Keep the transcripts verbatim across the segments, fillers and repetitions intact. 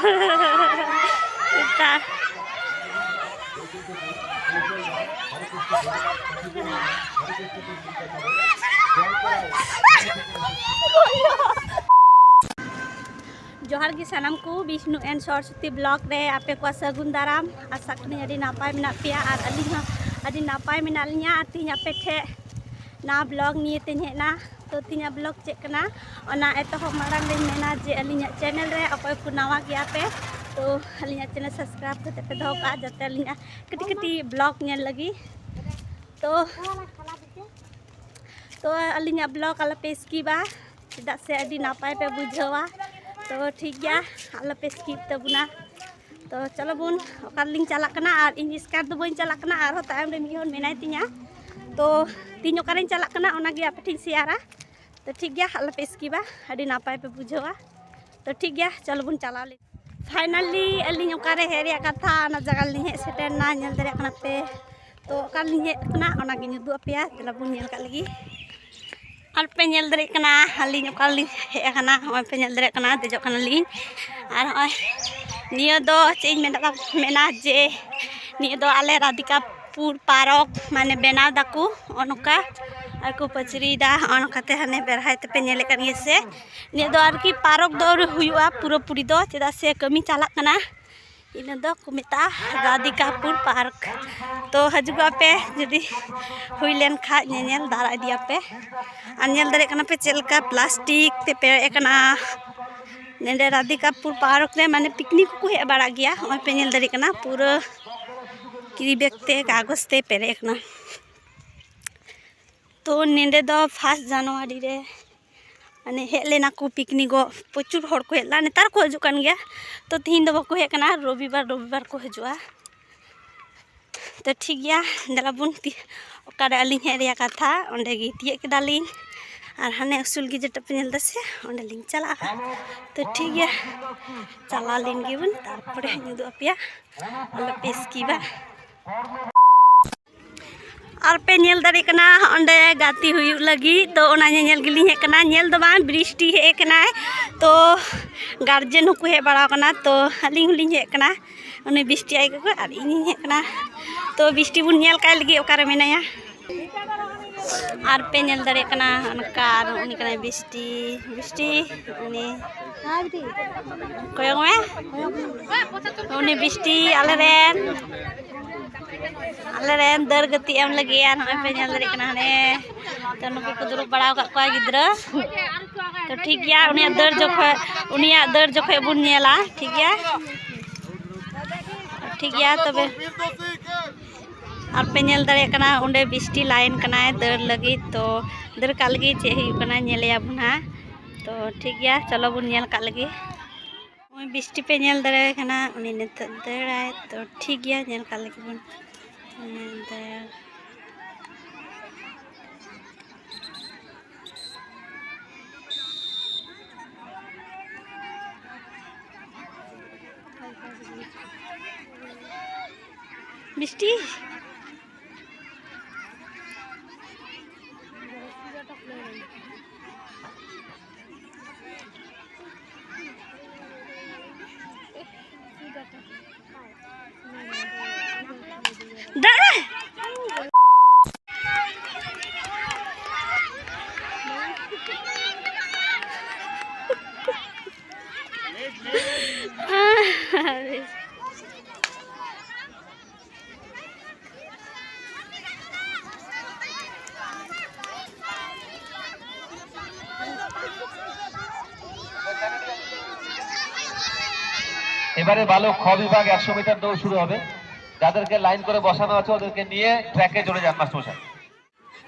ᱮᱴᱟ᱾ ᱡᱚᱦᱟᱨ ᱜᱮ ᱥᱟᱱᱟᱢ ᱠᱚ, ᱵᱤᱥᱱᱩ and ᱥᱚᱨᱚᱥᱚᱛᱤ vlog ᱨᱮ ᱟᱯᱮ ᱠᱚᱣᱟᱜ ᱥᱟᱹᱜᱩᱱ ᱫᱟᱨᱟᱢ᱾ ᱟᱥᱟ ᱠᱟᱹᱱᱟᱹᱧ ᱟᱹᱰᱤ ᱱᱟᱯᱟᱭ ᱢᱮᱱᱟᱜ ᱯᱮᱭᱟ ᱟᱨ ᱟᱹᱞᱤᱧ ᱦᱚᱸ ᱟᱹᱰᱤ ᱱᱟᱯᱟᱭ ᱢᱮᱱᱟᱜ ᱞᱤᱧᱟ᱾ ᱟᱨ ᱛᱮᱦᱮᱧ ᱟᱯᱮ ᱴᱷᱮᱡ ᱱᱟᱣᱟ vlog ᱱᱤᱭᱮ ᱛᱮᱧ ᱦᱮᱡ ᱮᱱᱟ᱾ ᱛᱚ ᱛᱮᱦᱮᱧᱟᱜ vlog ᱪᱮᱫ ᱠᱟᱱᱟ, ᱚᱱᱟ ᱮᱛᱚᱦᱚᱵ ᱢᱟᱲᱟᱝ ᱨᱮᱧ ᱢᱮᱱᱟ ᱡᱮ ᱟᱹᱞᱤᱧᱟᱜ channel ᱨᱮ ᱚᱠᱚᱭ ᱠᱚ ᱱᱟᱣᱟ ᱜᱮᱭᱟ ᱯᱮ, ᱛᱚ ᱟᱹᱞᱤᱧᱟᱜ channel subscribe ᱠᱟᱛᱮ ᱯᱮ ᱫᱚᱦᱚ ᱠᱟᱜᱼᱟ, ᱡᱟᱛᱮ ᱟᱹᱞᱤᱧᱟᱜ ᱠᱟᱹᱴᱤᱡ ᱠᱟᱹᱴᱤᱡ vlog ᱧᱮᱞ ᱞᱟᱹᱜᱤᱫ᱾ ᱛᱚ ᱛᱚ ᱟᱹᱞᱤᱧᱟᱜ vlog ᱟᱞᱚᱯᱮ skipᱟ, ᱪᱮᱫᱟᱜ ᱥᱮ ᱟᱹᱰᱤ ᱱᱟᱯᱟᱭ ᱯᱮ ᱵᱩᱡᱷᱟᱹᱣᱟ᱾ ᱛᱚ ᱴᱷᱤᱠ ᱜᱮᱭᱟ, ᱟᱞᱚᱯᱮ skip ᱛᱟᱵᱚᱱᱟ᱾ ᱛᱚ ᱪᱚᱞᱚ ᱵᱚᱱ, ᱚᱠᱟ ᱨᱮᱞᱤᱧ ᱪᱟᱞᱟᱜ ᱠᱟᱱᱟ ᱟᱨ ᱤᱧ ᱮᱥᱠᱟᱨ ᱫᱚ ᱵᱟᱹᱧ ᱪᱟᱞᱟᱜ ᱠᱟᱱᱟ, ᱟᱨᱦᱚᱸ ᱛᱟᱭᱚᱢ ᱨᱮ ᱢᱤᱫ ᱦᱚᱲ ᱢᱮᱱᱟᱭ ᱛᱤᱧᱟ᱾ ᱛᱚ ᱛᱤᱦᱤᱧ ᱚᱠᱟᱨᱮᱧ ᱪᱟᱞᱟᱜ ᱠᱟᱱᱟ ᱚᱱᱟᱜᱮ ᱟᱯᱮ ᱴᱷᱮᱱ ᱥᱮᱭᱟᱨᱟ᱾ ᱛᱚ ᱴᱷᱤᱠ ᱜᱮᱭᱟ, ᱟᱞᱚᱯᱮ skipᱟ, ᱟᱹᱰᱤ ᱱᱟᱯᱟᱭ ᱯᱮ ᱵᱩᱡᱷᱟᱹᱣᱟ᱾ ᱛᱚ ᱴᱷᱤᱠ ᱜᱮᱭᱟ, ᱪᱚᱞᱚ ᱵᱚᱱ ᱪᱟᱞᱟᱣ ᱞᱮᱱ᱾ Finally ᱟᱹᱞᱤᱧ ᱚᱠᱟᱨᱮ ᱦᱮᱡ ᱨᱮᱭᱟᱜ ᱠᱟᱛᱷᱟ, ᱚᱱᱟ ᱡᱟᱭᱜᱟ ᱨᱮᱞᱤᱧ ᱦᱮᱡ ᱥᱮᱴᱮᱨ ᱮᱱᱟ᱾ ᱧᱮᱞ ᱫᱟᱲᱮᱭᱟᱜ ᱠᱟᱱᱟ ᱯᱮ, ᱛᱚ ᱚᱠᱟ ᱨᱮᱞᱤᱧ ᱦᱮᱡ ᱠᱟᱱᱟ ᱚᱱᱟᱜᱤᱧ ᱩᱫᱩᱜ ᱟᱯᱮᱭᱟ᱾ ᱫᱮᱞᱟ ᱵᱚᱱ ᱧᱮᱞ ᱠᱟᱜ ᱞᱮᱜᱮ᱾ ᱟᱨ ᱯᱮ ᱧᱮᱞ ᱫᱟᱲᱮᱭᱟᱜ ᱠᱟᱱᱟ ᱟᱹᱞᱤᱧ ᱚᱠᱟ ᱨᱮᱞᱤᱧ ᱦᱮᱡ ᱟᱠᱟᱱᱟ᱾ ᱦᱚᱸᱜᱼᱚᱭ ᱯᱮ ᱧᱮᱞ ᱫᱟᱲᱮᱭᱟᱜ ᱠᱟᱱᱟ, ᱫᱮᱡᱚᱜ ᱠᱟᱱᱟᱞᱤᱧ᱾ ᱟᱨ ᱦᱚᱸᱜᱼᱚᱭ ᱱᱤᱭᱟᱹ ᱫᱚ ᱪᱮᱫ ᱤᱧ ᱢᱮᱱᱟ, ᱢᱮᱱᱟ ᱡᱮ ᱱᱤᱭᱟᱹ ᱫᱚ ᱟᱞᱮ ᱨᱟᱫᱷᱤᱠᱟᱯᱩᱨ ᱯᱟᱨᱚᱠ ᱢᱟᱱᱮ ᱵᱮᱱᱟᱣ ᱫᱟᱠᱚ, ᱦᱚᱸᱜᱼᱚ ᱱᱚᱝᱠᱟ ᱟᱨ ᱠᱚ ᱯᱟᱹᱪᱨᱤᱭᱮᱫᱟ᱾ ᱦᱚᱸᱜᱼᱚ ᱱᱚᱝᱠᱟᱛᱮ ᱦᱟᱱᱮ ᱵᱮᱲᱦᱟᱭ ᱛᱮᱯᱮ ᱧᱮᱞᱮᱫ ᱠᱟᱱ ᱜᱮᱭᱟ ᱥᱮ᱾ ᱱᱤᱭᱟᱹ ᱫᱚ ᱟᱨᱠᱤ ᱯᱟᱨᱚᱠ ᱫᱚ ᱟᱹᱣᱨᱤ ᱦᱩᱭᱩᱜᱼᱟ ᱯᱩᱨᱟᱹᱯᱩᱨᱤ ᱫᱚ, ᱪᱮᱫᱟᱜ ᱥᱮ ᱠᱟᱹᱢᱤ ᱪᱟᱞᱟᱜ ᱠᱟᱱᱟ᱾ ᱤᱱᱟᱹ ᱫᱚ ᱠᱚ ᱢᱮᱛᱟᱜᱼᱟ ᱨᱟᱫᱷᱤᱠᱟᱯᱩᱨ ᱯᱟᱨᱠ᱾ ᱛᱚ ᱦᱤᱡᱩᱜᱚᱜ ᱟᱯᱮ, ᱡᱩᱫᱤ ᱦᱩᱭ ᱞᱮᱱ ᱠᱷᱟᱡ ᱧᱮᱧᱮᱞ ᱫᱟᱨᱟ ᱤᱫᱤᱭᱟᱯᱮ᱾ ᱟᱨ ᱧᱮᱞ ᱫᱟᱲᱮᱭᱟᱜ ᱠᱟᱱᱟ ᱯᱮ ᱪᱮᱫ ᱞᱮᱠᱟ ᱯᱞᱟᱥᱴᱤᱠ ᱛᱮ ᱯᱮᱨᱮᱡ ᱟᱠᱟᱱᱟ᱾ ᱱᱚᱰᱮ ᱨᱟᱫᱷᱤᱠᱟᱯᱩᱨ ᱯᱟᱨᱠ ᱨᱮ ᱢᱟᱱᱮ ᱯᱤᱠᱱᱤᱠ ᱠᱚᱠᱚ ᱦᱮᱡ ᱵᱟᱲᱟᱜ ᱜᱮᱭᱟ᱾ ᱦᱚᱸᱜᱼᱚᱭ ᱯᱮ ᱧᱮᱞ ᱫᱟᱲᱮᱭᱟᱜ ᱠᱟᱱᱟ ᱯᱩᱨᱟᱹ ᱠᱮᱨᱤ ᱵᱮᱜᱽ ᱛᱮ ᱠᱟᱜᱚᱡᱽ ᱛᱮ ᱯᱮᱨᱮᱡ ᱟᱠᱟᱱᱟ᱾ ᱛᱚ ᱱᱚᱰᱮ ᱫᱚ ᱯᱷᱟᱥᱴ ᱡᱟᱱᱩᱣᱟᱨᱤ ᱨᱮ ᱢᱟᱱᱮ ᱦᱮᱡ ᱞᱮᱱᱟ ᱠᱚ ᱯᱤᱠᱱᱤᱠᱚᱜ, ᱯᱨᱚᱪᱩᱨ ᱦᱚᱲ ᱠᱚ ᱦᱮᱡ ᱞᱮᱱᱟ᱾ ᱱᱮᱛᱟᱨ ᱠᱚ ᱦᱤᱡᱩᱜ ᱠᱟᱱ ᱜᱮᱭᱟ, ᱛᱚ ᱛᱤᱦᱤᱧ ᱫᱚ ᱵᱟᱠᱚ ᱦᱮᱡ ᱠᱟᱱᱟ, ᱨᱚᱵᱤᱵᱟᱨ ᱨᱚᱵᱤᱵᱟᱨ ᱠᱚ ᱦᱤᱡᱩᱜᱼᱟ᱾ ᱛᱚ ᱴᱷᱤᱠ ᱜᱮᱭᱟ, ᱫᱮᱞᱟ ᱵᱚᱱ ᱛᱤ-, ᱚᱠᱟᱨᱮ ᱟᱹᱞᱤᱧ ᱦᱮᱡ ᱨᱮᱭᱟᱜ ᱠᱟᱛᱷᱟ ᱚᱸᱰᱮ ᱜᱮ ᱛᱤᱭᱟᱹᱜ ᱠᱮᱫᱟᱞᱤᱧ᱾ ᱟᱨ ᱦᱟᱱᱮ ᱩᱥᱩᱞ ᱜᱮ ᱡᱮᱴᱟ ᱯᱮ ᱧᱮᱞ ᱮᱫᱟ ᱥᱮ, ᱚᱸᱰᱮ ᱞᱤᱧ ᱪᱟᱞᱟᱜᱼᱟ᱾ ᱛᱚ ᱴᱷᱤᱠ ᱜᱮᱭᱟ, ᱪᱟᱞᱟᱣ ᱞᱮᱱ ᱜᱮᱵᱚᱱ, ᱛᱟᱨᱯᱚᱨᱮ ᱦᱟᱸᱜ ᱤᱧ ᱩᱫᱩᱜ ᱟᱯᱮᱭᱟ, ᱟᱞᱚ ᱯᱮ skipᱟ᱾ ᱟᱨ ᱯᱮ ᱧᱮᱞ ᱫᱟᱲᱮᱭᱟᱜ ᱠᱟᱱᱟ ᱚᱸᱰᱮ ᱜᱟᱛᱮ ᱦᱩᱭᱩᱜ ᱞᱟᱹᱜᱤᱫ, ᱛᱚ ᱚᱱᱟ ᱧᱮᱧᱮᱞ ᱜᱮᱞᱤᱧ ᱦᱮᱡ ᱠᱟᱱᱟ᱾ ᱧᱮᱞ ᱫᱚ ᱵᱟᱝ, ᱵᱨᱤᱥᱴᱤ ᱦᱮᱡ ᱠᱟᱱᱟᱭ, ᱛᱚ ᱜᱟᱨᱡᱮᱱ ᱦᱚᱸᱠᱚ ᱦᱮᱡ ᱵᱟᱲᱟ ᱟᱠᱟᱱᱟ, ᱛᱚ ᱟᱹᱞᱤᱧ ᱦᱚᱸᱞᱤᱧ ᱦᱮᱡ ᱟᱠᱟᱱᱟ, ᱩᱱᱤ ᱵᱤᱥᱴᱤ ᱟᱡ ᱜᱚᱜᱚ ᱟᱨ ᱤᱧᱤᱧ ᱦᱮᱡ ᱟᱠᱟᱱᱟ᱾ ᱛᱚ ᱵᱤᱥᱴᱤ ᱵᱚᱱ ᱧᱮᱞ ᱠᱟᱭ ᱞᱟᱹᱜᱤᱫ ᱚᱠᱟᱨᱮ ᱢᱮᱱᱟᱭᱟ᱾ ᱟᱨ ᱯᱮ ᱧᱮᱞ ᱫᱟᱲᱮᱭᱟᱜ ᱠᱟᱱᱟ ᱚᱱᱠᱟ, ᱟᱨ ᱩᱱᱤ ᱠᱟᱱᱟᱭ ᱵᱤᱥᱴᱤ᱾ ᱵᱤᱥᱴᱤ, ᱩᱱᱤ ᱠᱚᱭᱚᱜ ᱢᱮ, ᱩᱱᱤ ᱵᱤᱥᱴᱤ ᱟᱞᱮ ᱨᱮᱱ, ᱟᱞᱮ ᱨᱮᱱ ᱫᱟᱹᱲ ᱜᱟᱛᱮᱜ ᱮᱢ ᱞᱟᱹᱜᱤᱫ᱾ ᱟᱨ ᱱᱚᱜᱼᱚᱭ ᱯᱮ ᱧᱮᱞ ᱫᱟᱲᱮᱭᱟᱜ ᱠᱟᱱᱟ ᱦᱟᱱᱮ, ᱛᱚ ᱱᱩᱠᱩ ᱠᱚ ᱫᱩᱲᱩᱵ ᱵᱟᱲᱟ ᱟᱠᱟᱫ ᱠᱚᱣᱟ ᱜᱤᱫᱽᱨᱟᱹ᱾ ᱛᱚ ᱴᱷᱤᱠ ᱜᱮᱭᱟ, ᱩᱱᱤᱭᱟᱜ ᱫᱟᱹᱲ ᱡᱚᱠᱷᱚᱡ, ᱩᱱᱤᱭᱟᱜ ᱫᱟᱹᱲ ᱡᱚᱠᱷᱚᱡ ᱵᱚᱱ ᱧᱮᱞᱟ, ᱴᱷᱤᱠ ᱜᱮᱭᱟ᱾ ᱴᱷᱤᱠ ᱜᱮᱭᱟ ᱛᱚᱵᱮ, ᱟᱨ ᱯᱮ ᱧᱮᱞ ᱫᱟᱲᱮᱭᱟᱜ ᱠᱟᱱᱟ ᱚᱸᱰᱮ ᱵᱤᱥᱴᱤ ᱞᱟᱭᱤᱱ ᱠᱟᱱᱟᱭ ᱫᱟᱹᱲ ᱞᱟᱹᱜᱤᱫ᱾ ᱛᱚ ᱫᱟᱹᱲ ᱠᱟᱜ ᱞᱟᱹᱜᱤᱫ ᱪᱮᱫ ᱦᱩᱭᱩᱜ ᱠᱟᱱᱟ ᱧᱮᱞᱮᱭᱟᱵᱚᱱ ᱦᱟᱸᱜ᱾ ᱛᱚ ᱴᱷᱤᱠ ᱜᱮᱭᱟ, ᱪᱚᱞᱚ ᱵᱚᱱ ᱧᱮᱞ ᱠᱟᱜ ᱞᱮᱜᱮ᱾ ᱱᱚᱜᱼᱚᱭ ᱵᱤᱥᱴᱤ ᱯᱮ ᱧᱮᱞ ᱫᱟᱲᱮᱭᱟᱭ ᱠᱟᱱᱟ, ᱩᱱᱤ ᱱᱤᱛᱚᱜ ᱫᱟᱹᱲᱟᱭ᱾ ᱛᱚ ᱴᱷᱤᱠ ᱜᱮᱭᱟ, ᱧᱮᱞ ᱠᱟᱜ ᱞᱮᱜᱮ ᱵᱚᱱ᱾ ᱩᱱᱤ ᱫᱟᱹᱲ᱾ ᱵᱤᱥᱴᱤ᱾ ᱫᱟᱜ ᱨᱮ᱾ এবারে বালক খ বিভাগ একশো মিটার দৌড় শুরু হবে। যাদেরকে লাইন করে বসানো আছে, ওদেরকে নিয়ে ট্র্যাকে চলে যান, মাস্টারমশাই।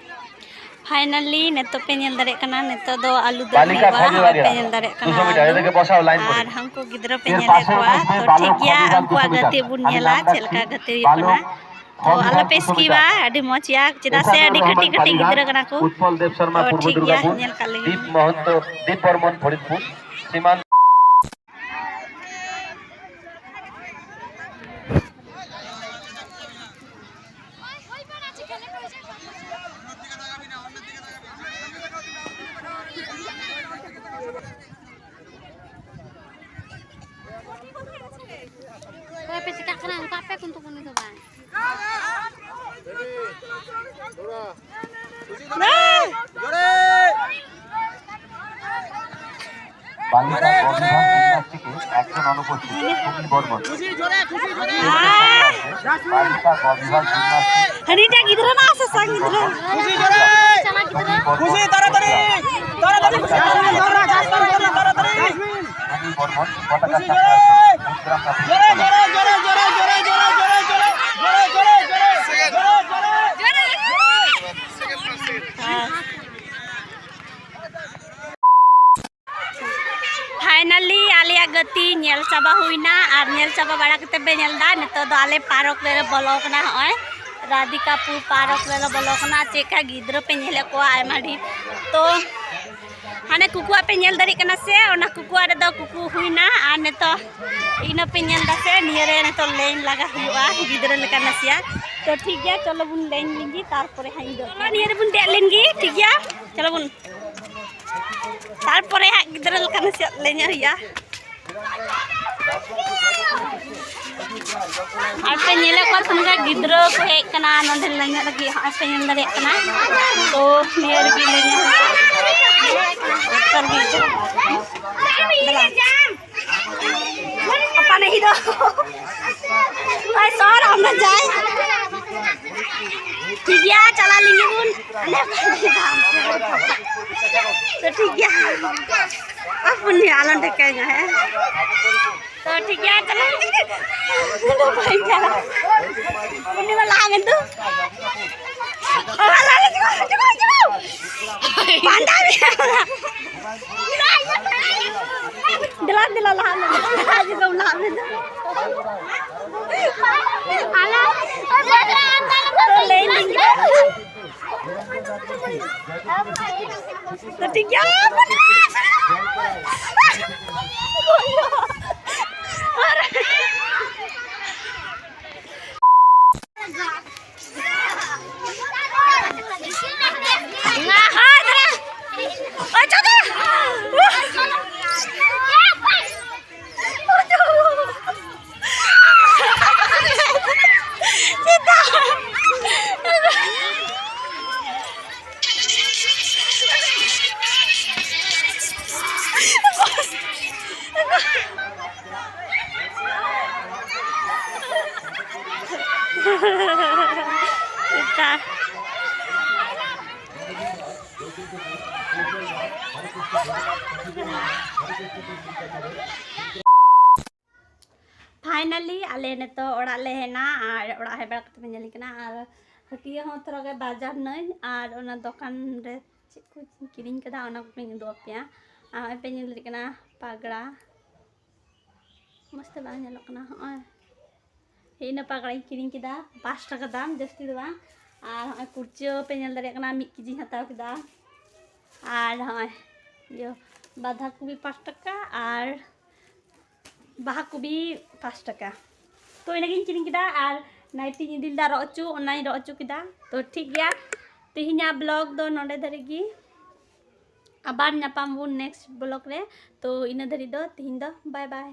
ফাইনালি ᱱᱤᱛᱚᱜ ᱯᱮ ᱧᱮᱞ ᱫᱟᱲᱮᱭᱟᱜ ᱠᱟᱱᱟ, ᱱᱤᱛᱚᱜ ᱫᱚ ᱟᱹᱞᱩ ᱫᱟᱹᱞ ᱵᱟᱞᱤᱠᱟ ᱦᱩᱭᱩᱜᱼᱟ᱾ ᱠᱷᱚᱡᱮ ᱟᱨ ᱯᱮ ᱵᱟᱜᱮᱨᱟ᱾ ᱧᱮᱞ ᱫᱟᱲᱮᱭᱟᱜ ᱠᱟᱱᱟ ᱫᱩᱥᱚ ᱢᱤᱴᱟᱨ, ᱟᱹᱞᱩ ᱮᱫᱮᱨᱠᱮ ᱵᱚᱥᱟᱣ ᱞᱟᱭᱤᱱ ᱠᱚᱨᱮ᱾ ᱟᱨ ᱦᱟᱹᱱᱠᱩ ᱜᱤᱫᱽᱨᱟᱹ ᱯᱮ ᱮᱨ ᱧᱮᱞᱮᱫ ᱯᱟᱥᱮ ᱠᱚᱣᱟ᱾ ᱢᱟᱥ ᱢᱮ ᱛᱚ ᱵᱟᱞᱚᱠ ᱴᱷᱤᱠ ᱜᱮᱭᱟ, ᱠᱷᱚᱡᱮ ᱵᱟᱜᱮᱨᱟ ᱩᱱᱠᱩᱣᱟᱜ ᱫᱩᱥᱚ ᱜᱟᱛᱮ ᱢᱤᱴᱟᱨ᱾ ᱵᱚᱱ ᱟᱹᱞᱤᱧ ᱧᱮᱞᱟ ᱱᱟᱢ ᱪᱮᱫ ᱞᱮᱠᱟ ᱫᱟᱠᱤ ᱜᱟᱛᱮ ᱦᱩᱭᱩᱜ ᱵᱟᱞᱚᱠ ᱠᱟᱱᱟ᱾ ᱛᱚ ᱠᱷᱚᱡᱮ ᱟᱞᱚᱯᱮ ᱵᱟᱜᱮᱨᱟ ᱥᱠᱤᱯᱟ, ᱫᱩᱥᱚ ᱢᱤᱴᱟᱨ᱾ ᱟᱹᱰᱤ ᱢᱚᱡᱽ ᱜᱮᱭᱟ᱾ ᱪᱮᱫᱟᱜ ᱥᱮ ᱮᱥᱟᱫᱩᱨ ᱟᱹᱰᱤ ᱨᱚᱦᱢᱟᱱ ᱠᱟᱹᱴᱤᱡ ᱠᱟᱹᱴᱤᱡ ᱵᱟᱞᱤᱜᱷᱟᱴ, ᱜᱤᱫᱽᱨᱟᱹ ᱠᱟᱱᱟ ᱠᱚ᱾ ᱩᱛᱯᱚᱞ ᱫᱮᱵ ᱥᱚᱨᱢᱟ ᱛᱚ ᱯᱩᱨᱵᱚ ᱴᱷᱤᱠ ᱜᱮᱭᱟ, ᱫᱩᱨᱜᱟᱯᱩᱨ, ᱧᱮᱞ ᱠᱟᱜ ᱞᱮᱜᱮ ᱫᱤᱯ ᱵᱚᱱ᱾ ᱢᱚᱦᱚᱱᱛᱚ, ᱫᱤᱯ ᱵᱚᱨᱢᱚᱱ ᱯᱷᱚᱨᱤᱫᱯᱩᱨ, ᱥᱤᱢᱟᱱ ᱦᱟᱹᱱᱤᱴᱟᱜ ᱜᱤᱫᱽᱨᱟᱹ ᱱᱟ ᱥᱟᱥᱟᱝ ᱜᱤᱫᱽᱨᱟᱹ᱾ ᱠᱷᱩᱥᱤ ᱛᱟᱲᱟᱛᱟᱲᱤ, ᱛᱟᱲᱟᱛᱟᱲᱤ, ᱠᱷᱩᱥᱤ ᱛᱟᱲᱟᱛᱟᱲᱤ, ᱛᱟᱲᱟᱛᱟᱲᱤ, ᱛᱟᱲᱟᱛᱟᱲᱤ, ᱛᱟᱲᱟᱛᱟᱲᱤ, ᱠᱷᱩᱥᱤ ᱡᱳᱨᱮ, ᱡᱳᱨᱮ, ᱡᱳᱨᱮ, ᱡᱳᱨᱮ, ᱡᱳᱨᱮ, ᱡᱳᱨᱮ, ᱡᱳᱨᱮ, ᱡᱳᱨᱮ, ᱡᱳᱨᱮ, ᱡᱳᱨᱮ, ᱡᱳᱨᱮ, ᱡᱳᱨᱮ, ᱡᱳᱨᱮ, ᱡᱳᱨᱮ, ᱡᱳᱨᱮ, ᱡᱳᱨᱮ, ᱡᱳᱨᱮ᱾ ᱯᱷᱟᱭᱱᱟᱞᱤ ᱟᱞᱮᱭᱟᱜ ᱜᱟᱛᱮ ᱧᱮᱞ ᱪᱟᱵᱟ ᱦᱩᱭᱱᱟ, ᱟᱨ ᱧᱮᱞ ᱪᱟᱵᱟ ᱵᱟᱲᱟ ᱠᱟᱛᱮ ᱯᱮ ᱧᱮᱞ ᱮᱫᱟ, ᱱᱤᱛᱚᱜ ᱫᱚ ᱟᱞᱮ ᱯᱟᱨᱠ ᱨᱮᱞᱮ ᱵᱚᱞᱚ ᱠᱟᱱᱟ᱾ ᱦᱚᱸᱜᱼᱚᱭ ᱨᱟᱫᱷᱤᱠᱟᱯᱩᱨ ᱯᱟᱨᱠ ᱨᱮᱞᱮ ᱵᱚᱞᱚ ᱠᱟᱱᱟ᱾ ᱪᱮᱫ ᱞᱮᱠᱟ ᱜᱤᱫᱽᱨᱟᱹ ᱯᱮ ᱧᱮᱞᱮᱫ ᱠᱚᱣᱟ ᱟᱭᱢᱟ ᱰᱷᱮᱨ, ᱛᱚ ᱦᱟᱱᱮ ᱠᱩᱠᱩᱣᱟᱜ ᱯᱮ ᱧᱮᱞ ᱫᱟᱲᱮᱭᱟᱜ ᱠᱟᱱᱟ ᱥᱮ, ᱚᱱᱟ ᱠᱩᱠᱩᱣᱟᱜ ᱨᱮᱫᱚ ᱠᱩᱠᱩ ᱦᱩᱭᱱᱟ, ᱟᱨ ᱱᱤᱛᱚᱜ ᱤᱱᱟᱹ ᱯᱮ ᱧᱮᱞ ᱫᱟ ᱥᱮ, ᱱᱤᱭᱟᱹ ᱨᱮ ᱱᱤᱛᱚᱜ ᱞᱟᱭᱤᱱ ᱞᱟᱜᱟ ᱦᱩᱭᱩᱜᱼᱟ ᱜᱤᱫᱽᱨᱟᱹ ᱞᱮᱠᱟ ᱱᱟᱥᱮᱭᱟᱜ᱾ ᱛᱚ ᱴᱷᱤᱠ ᱜᱮᱭᱟ, ᱪᱚᱞᱚ ᱵᱚᱱ ᱞᱟᱭᱤᱱ ᱞᱮᱱ ᱜᱮ, ᱛᱟᱨᱯᱚᱨᱮ ᱦᱟᱸᱜ ᱤᱧ ᱫᱚ ᱱᱤᱭᱟᱹ ᱨᱮᱵᱚᱱ ᱫᱮᱡ ᱞᱮᱱ ᱜᱮ, ᱴᱷᱤᱠ ᱜᱮᱭᱟ, ᱪᱚᱞᱚ ᱵᱚᱱ᱾ ᱛᱟᱨᱯᱚᱨᱮ ᱦᱟᱸᱜ ᱜᱤᱫᱽᱨᱟᱹ ᱞᱮᱠᱟ ᱱᱟᱥᱮᱭᱟᱜ ᱞᱟᱭᱤᱱ ᱦᱩᱭᱩᱜᱼᱟ᱾ ᱟᱨ ᱯᱮ ᱧᱮᱞᱮᱫ ᱠᱚᱣᱟ ᱛᱤᱱᱟᱹᱜ ᱜᱟᱱ ᱜᱤᱫᱽᱨᱟᱹ ᱠᱚ ᱦᱮᱡ ᱠᱟᱱᱟ ᱱᱚᱰᱮ ᱞᱟᱭᱤᱱ ᱞᱟᱹᱜᱤᱫ, ᱦᱚᱸᱜᱼᱚᱭ ᱯᱮ ᱧᱮᱞ ᱫᱟᱲᱮᱭᱟᱜ ᱠᱟᱱᱟ᱾ ᱛᱚ ᱱᱤᱭᱟᱹ ᱨᱮᱜᱮ ᱞᱟᱭᱤᱱ ᱦᱩᱭᱩᱜᱼᱟ᱾ ᱫᱚᱨᱠᱟᱨ ᱜᱮ᱾ ᱫᱮᱞᱟ᱾ ᱯᱟᱯᱟ ᱱᱟᱦᱤ ᱫᱚ᱾ ᱵᱷᱟᱭ ᱥᱚᱨ, ᱦᱟᱢ ᱱᱟ ᱡᱟᱭ᱾ ᱴᱷᱤᱠ ᱜᱮᱭᱟ, ᱪᱟᱞᱟᱜ ᱞᱟᱹᱜᱤᱫ ᱵᱚᱱ᱾ ᱛᱚ ᱴᱷᱤᱠ ᱜᱮᱭᱟ᱾ ᱟᱯ ᱩᱱᱤ ᱟᱞᱚᱢ ᱴᱷᱮᱠᱟᱭ ᱧᱟ, ᱦᱮᱸ? ᱛᱚ ᱴᱷᱤᱠ ᱜᱮᱭᱟ, ᱪᱟᱞᱟᱜ ᱞᱟᱹᱜᱤᱫ᱾ ᱩᱱᱤ ᱢᱟ ᱞᱟᱦᱟ ᱢᱮᱱ ᱫᱚ᱾ ᱚ, ᱞᱟᱦᱟ ᱞᱟᱹᱜᱤᱫ, ᱪᱟᱞᱟᱜ, ᱪᱟᱞᱟᱜ, ᱪᱟᱞᱟᱜ᱾ ᱯᱟᱸᱰᱟ ᱢᱮᱭᱟ᱾ ᱫᱮᱞᱟ, ᱫᱮᱞᱟ, ᱞᱟᱦᱟᱜ ᱢᱮ᱾ ᱟᱡ ᱫᱚ ᱞᱟᱦᱟᱜ ᱢᱮ᱾ ᱟᱞᱮ ᱞᱟᱹᱭ ᱞᱤᱧ ᱜᱮ᱾ ᱛᱚ, ᱴᱷᱤᱠ ᱜᱮᱭᱟ᱾ Finally ᱟᱞᱮ ᱱᱤᱛᱚᱜ ᱚᱲᱟᱜ ᱞᱮ ᱦᱮᱡ ᱮᱱᱟ, ᱟᱨ ᱚᱲᱟᱜ ᱦᱮᱡ ᱵᱟᱲᱟ ᱠᱟᱛᱮ ᱯᱮ ᱧᱮᱞᱤᱧ ᱠᱟᱱᱟ᱾ ᱟᱨ ᱦᱟᱹᱴᱤᱭᱟᱹ ᱦᱚᱸ ᱛᱷᱚᱲᱟ ᱜᱮ ᱵᱟᱡᱟᱨ ᱱᱟᱹᱧ, ᱟᱨ ᱚᱱᱟ ᱫᱚᱠᱟᱱ ᱨᱮ ᱪᱮᱫ ᱠᱚᱧ ᱠᱤᱨᱤᱧ ᱠᱟᱫᱟ ᱚᱱᱟ ᱠᱚᱜᱮᱧ ᱩᱫᱩᱜ ᱟᱯᱮᱭᱟ᱾ ᱟᱨ ᱱᱚᱜᱼᱚᱭ ᱯᱮ ᱧᱮᱞ ᱫᱟᱲᱮᱭᱟᱜ ᱠᱟᱱᱟ ᱯᱟᱜᱽᱲᱟ, ᱢᱚᱡᱽ ᱛᱮ ᱵᱟᱝ ᱧᱮᱞᱚᱜ ᱠᱟᱱᱟ᱾ ᱦᱚᱸᱜᱼᱚᱭ ᱦᱮᱸ, ᱤᱱᱟᱹ ᱯᱟᱜᱽᱲᱟᱧ ᱠᱤᱨᱤᱧ ᱠᱮᱫᱟ, ᱯᱟᱸᱪ ᱴᱟᱠᱟ ᱫᱟᱢ, ᱡᱟᱹᱥᱛᱤ ᱫᱚ ᱵᱟᱝ᱾ ᱟᱨ ᱦᱚᱸᱜᱼᱚᱭ ᱠᱩᱲᱪᱟᱹ ᱯᱮ ᱧᱮᱞ ᱫᱟᱲᱮᱭᱟᱜ ᱠᱟᱱᱟ, ᱢᱤᱫ ᱠᱮᱡᱤᱧ ᱦᱟᱛᱟᱣ ᱠᱮᱫᱟ᱾ ᱟᱨ ᱦᱚᱸᱜᱼᱚᱭ ᱤᱭᱟᱹ ᱵᱟᱸᱫᱷᱟ ᱠᱚᱵᱤ ᱯᱟᱸᱪ ᱴᱟᱠᱟ ᱟᱨ ᱵᱟᱦᱟ ᱠᱚᱵᱤ ᱯᱟᱸᱪ ᱴᱟᱠᱟ᱾ ᱛᱚ ᱤᱱᱟᱹᱜᱤᱧ ᱠᱤᱨᱤᱧ ᱠᱮᱫᱟ᱾ ᱟᱨ ᱱᱟᱭᱴᱤᱧ ᱤᱫᱤ ᱞᱮᱫᱟ ᱨᱚᱜ ᱦᱚᱪᱚ, ᱚᱱᱟᱧ ᱨᱚᱜ ᱦᱚᱪᱚ ᱠᱮᱫᱟ᱾ ᱛᱚ ᱴᱷᱤᱠ ᱜᱮᱭᱟ, ᱛᱮᱦᱮᱧᱟᱜ vlog ᱫᱚ ᱱᱚᱰᱮ ᱫᱷᱟᱹᱨᱤᱡ ᱜᱮ᱾ ᱟᱵᱟᱨ ᱧᱟᱯᱟᱢ ᱵᱚᱱ next vlog ᱨᱮ᱾ ᱛᱚ ᱤᱱᱟᱹ ᱫᱷᱟᱹᱨᱤᱡ ᱫᱚ ᱛᱮᱦᱮᱧ ᱫᱚ bye bye᱾